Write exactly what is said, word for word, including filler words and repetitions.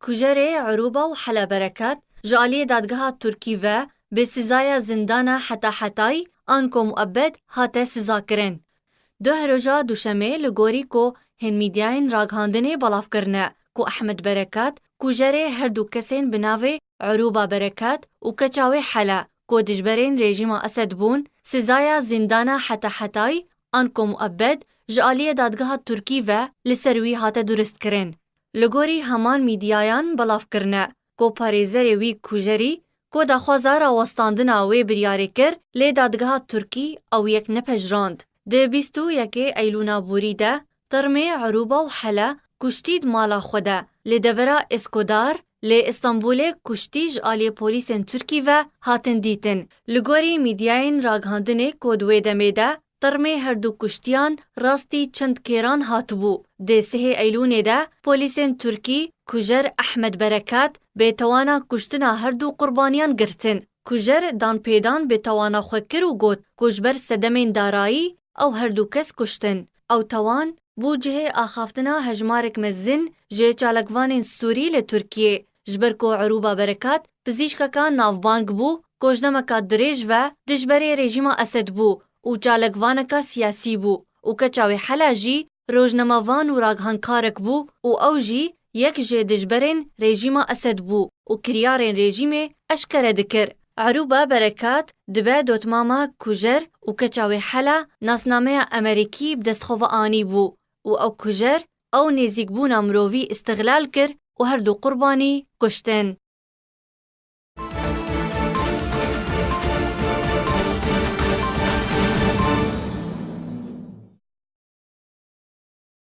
Kujerê Erûba û Hela Berekat ji aliyê dadgeha Tirkî ve bi sizaya zindana heta hetayî anko muebed hate sizakirin. Duh roja Duşemê li gorî ku hên mîdyayên ragihandinê belav kirine ku Ehmed Berekat, kujerê her du kesên bi navê Erûba Berekat û keça wê Hela ku dijberên rejîma Esed bûn, sizaya zindana heta hetayî anko muebed ji aliyê dadgeha Tirkî ve li ser wî hate duristkirin. Li gorî heman mîdyayan belav kirine ku parêzerê wî kujerî ku daxwaza rawestandina wê biryarê kir, lê dadgeha Tirkî ew yek nepejirand. Di bîst û yekê Eylûna borî de termê Erûba û Hela kuştî di mala xwe de li devera Eskudar li Îstanbulê kuştî ji aliyê polîsên Tirkî ve hatin dîtin. Li gorî mîdyayên ragihandinê ku di wê demê de termê her du kuştiyan rastî çend kêran hatibû. Di sihê Eylûnê de polîsên Tirkî kujer Ehmed Berekat bêtewana kuştina her du qurbaniyan girtin. Kujer danpêdan bêtewana xwe kir û got ku ji ber sedemên darayî ew her du kes kuştin. Ew tawan bû cihê axaftina hejmarek mezin ji çalakvanên Sûrî li Tirkiyê. Ji ber ku Erûba Berekat pizîşkeka navbang bû, ku ji demeka dirêj ve dijberê rejîma Esed bû û çalakvaneka siyasî bû û keça wê Hela jî rojnamevan û ragihandkarek bû û ew jî yek ji dijberên rejîma Esed bû û kiryarên rejîmê eşkere dikir. Erûba Berekat dibe dotmama kujer û keça wê Hela nasnameya Emerîkî bi dest xwe ve anîbû û ew kujer ew nêzîkbûna mirovî îstixlal kir û her du qurbanî kuştin.